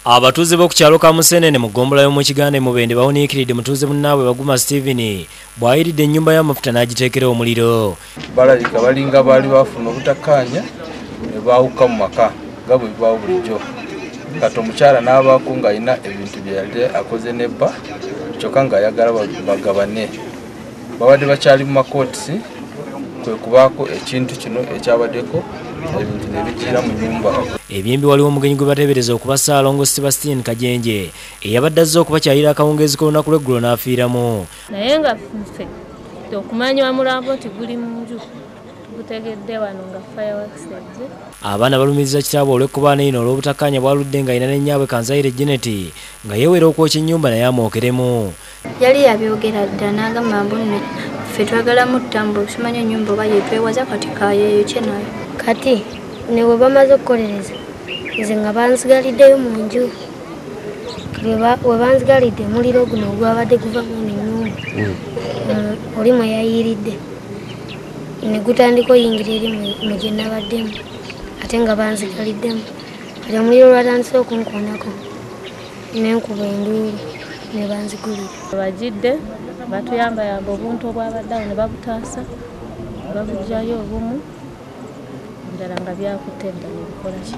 Abatuuze b'oku kyalo Kamusenene mu ggombolola y'omu Kiganda e Mubende bawuniikiridde mutuuze munnaabwe Baguma Steven bw'ayiridde ennyumba y'amafuta n'agiteekera omuliro. Balabika balinga baali bafuna obutakkaanya ne baawuka mu maka nga bwe bibaawo bulijjo. Kati omukyala n'abaako ng'alina ebintu bye yali akoze n'ebba kyokka ng'ayagala bagabane. Babadde bakyali mu makootisi kwe kubaako ekintu kino ekyabaddeko ebintu ne bijiira mu nnyumba. Ebyembi waliwo omugenyi gwe bateebereza okuba Ssaalongo Sebastian Kajenje eyabadde azze okubakyalira akawungeezi k'olunaku lw'eggulo n'afiiramu. Naye nga ffe okumanya omulambo nti guli mu nju tugutegedde wano nga fireworks ejje. Abaana balumiriza kitaabwe olw'ekkobaana lino olw'obutakkaanya bwaludde ng'alina ne nnyaabwe Kanzayire Janet nga yeewera okwokya ennyumba naye amwokeremu. Yali yabyogera dda n'agamba mbu nno ffe twagala muttambo simanyi ennyumba oba yetwewaza kati kayeeyokye nayo. Kati ne bwe bamaze okukolereza nze nga banzigaliddeyo mu nju, we banzigalidde omuliro guno ogwabadde guva mu nnyumba oli mwe yayiiridde ne gutandika oyingira eri mu gye nabaddemu ate nga banzigaliddemu. Kati omuliro lwatandise okunkoonako ne nkuba enduulu ne banzigulira. Bajidde batuyambayamba obuntu obwabadde awo ne babutaasa babuggyayo obumu ddala nga byakutte dda ne bikola ki.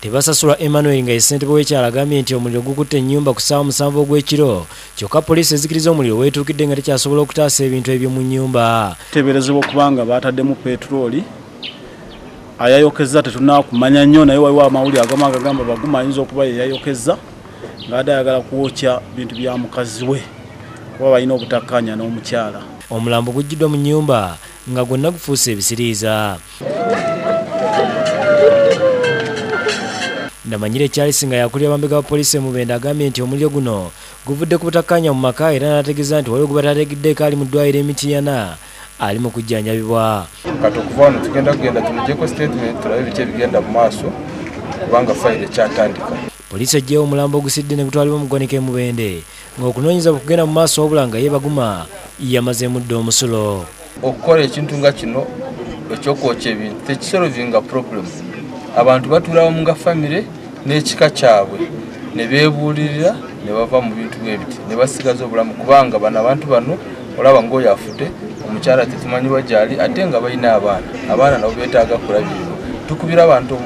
Tebasasula Emmanuel nga ye ssentebe w'ekyalo agambye nti omuliro gukutte ennyumba ku ssaawa 7 ogw'ekiro kyokka poliisi ezikiriza omuliro weetuukidde nga tekyasobola okutaasa ebintu ebyo mu nnyumba. Kiteeberezebwa okuba nga baataddemu petulooli ayayokezza tetunaakumanya nnyo, naye waliwo amawulire agamu agagamba Baguma ayinza okuba ye yayokezza ng'adde ayagala kwokya bintu bya mukazi we kuba balina obutakkaanya n'omukyala. Omulambo guggiddwa mu nnyumba nga gwonna gufuuse ebisiriiza. Ndamanyire Charles nga yakulira bambega ba poliisi e Mubende agambye nti omuliro guno guvudde ku butakkaanya mu maka era n'ategeeza nti waliwo gwe batategeddeko ali mu ddwaliro e Mityana ali mu kujjanjabibwa. Kati okuva wano tugenda kugenda tumuggyeko statement tulabe biki ebigenda mu maaso kubanga fayiro ekyatandika. Poliisi eggyewo omulambo ogusidde ne gutwalibwa mu ggwanika e Mubende ng'okunoonyeza kugenda mu maaso wabula nga ye Baguma yamazeemu dda omusulo. Okukola ekintu nga kino ekyokwokya ebintu tekisolvinga problem. Abantu batuula wamu nga famire n'ekika kyabwe ne beebuulirira ne bava mu bintu bw'ebiti ne basigaza obulamu kubanga bano abantu bano olaba ng'oyo afudde omukyala tetumanyiwa gy'ali ate nga balina abaana, abaana nabo beetaaga kulabirirwa. Tukubira abantu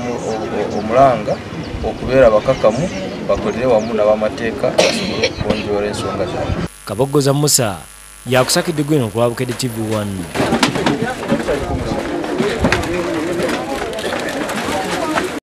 omulanga okubeera bakakamu bakolere wamu n'abamateeka basobole okugonjoola ensonga zaabwe. Kaboggoza Musa yakusakidde gwino ku Bukedde TV 1.